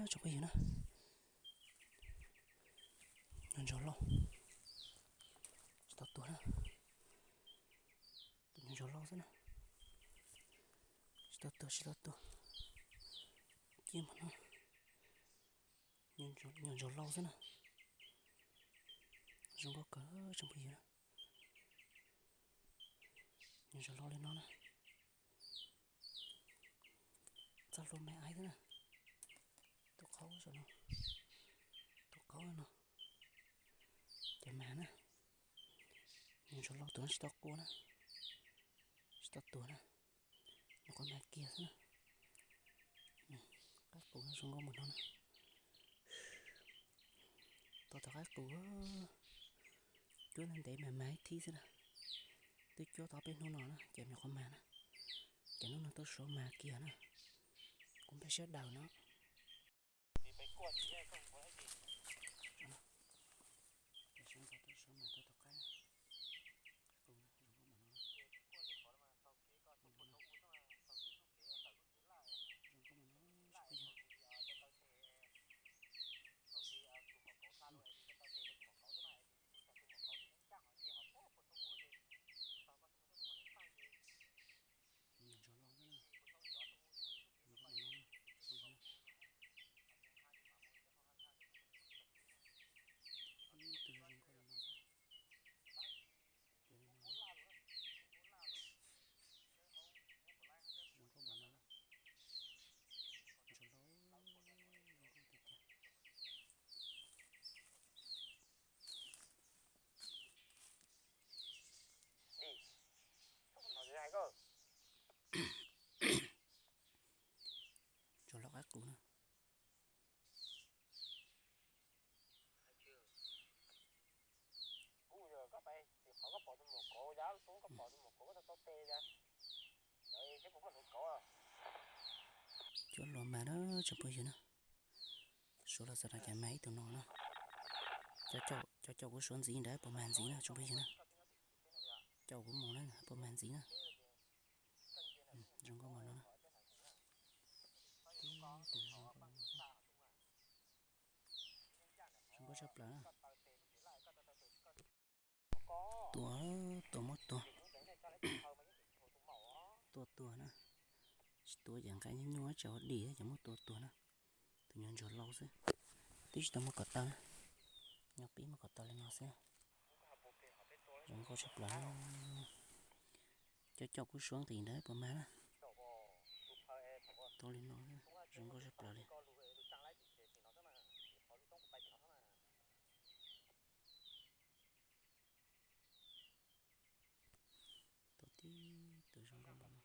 Tsoom phooj ywg na, nyuam ntsuag lauj, tsis tau tuag na. Tus nyuam ntsuag lauj xwb na, tsis tau tuag, tsis tau tuag. Cia mus no, nyuam ntsuag lauj xwb na. Zoo nkauj kawg tsoom phooj ywg na. Nyuam ntsuag lauj li no na. Txoj hlua me aib xwb na. Tus qaub saum no, tus qaub no, cov mas na. Nyuam ntsuag lauj tus no tsis tau qua na, tsis tau tuag na. Nyuam qhuav mas kiag xwb na. Qaib qus no zoo nkauj mus no na. Tau tau qaib qus, cuab ntev ntev mas mas ib thib xwb na. Twb cuab tau peb hnub no na ces nyuam qhuav mas na. Ces hnub no tuaj suav mas kiag na. Kuv npaj siab daws no. Ntsuag lauj qaib qus na. Cuab hlua mas na tsoom phooj ywg na. Suav los txog no ces mas ib tug no na. Cov caum kuv suav ntxiv ntawd puas mas ntxiv na tsoom phooj ywg na. Caum kuv mus na puas mas ntxiv na. Zoo nkauj mas no na. Tib tug zoo nkauj no xwb. Zoo nkauj tshaj plaws na. Tua, tua muab tua. Tua tuag na. Tsis tua ces nqa nyuaj nyuaj tsaus dim ces muab tua tuag na. Tus nyuam ntsuag lauj xwb. Twb tsis tau muab kom tau na. Nyob pib muab kom tau li no xwb. Zoo nkauj tshaj plaws. Cov caum kuv suav nqis ntawd puas mag na. Tau li no xwb, zoo nkauj tshaj plaws li. Tau tib tug zoo nkauj no.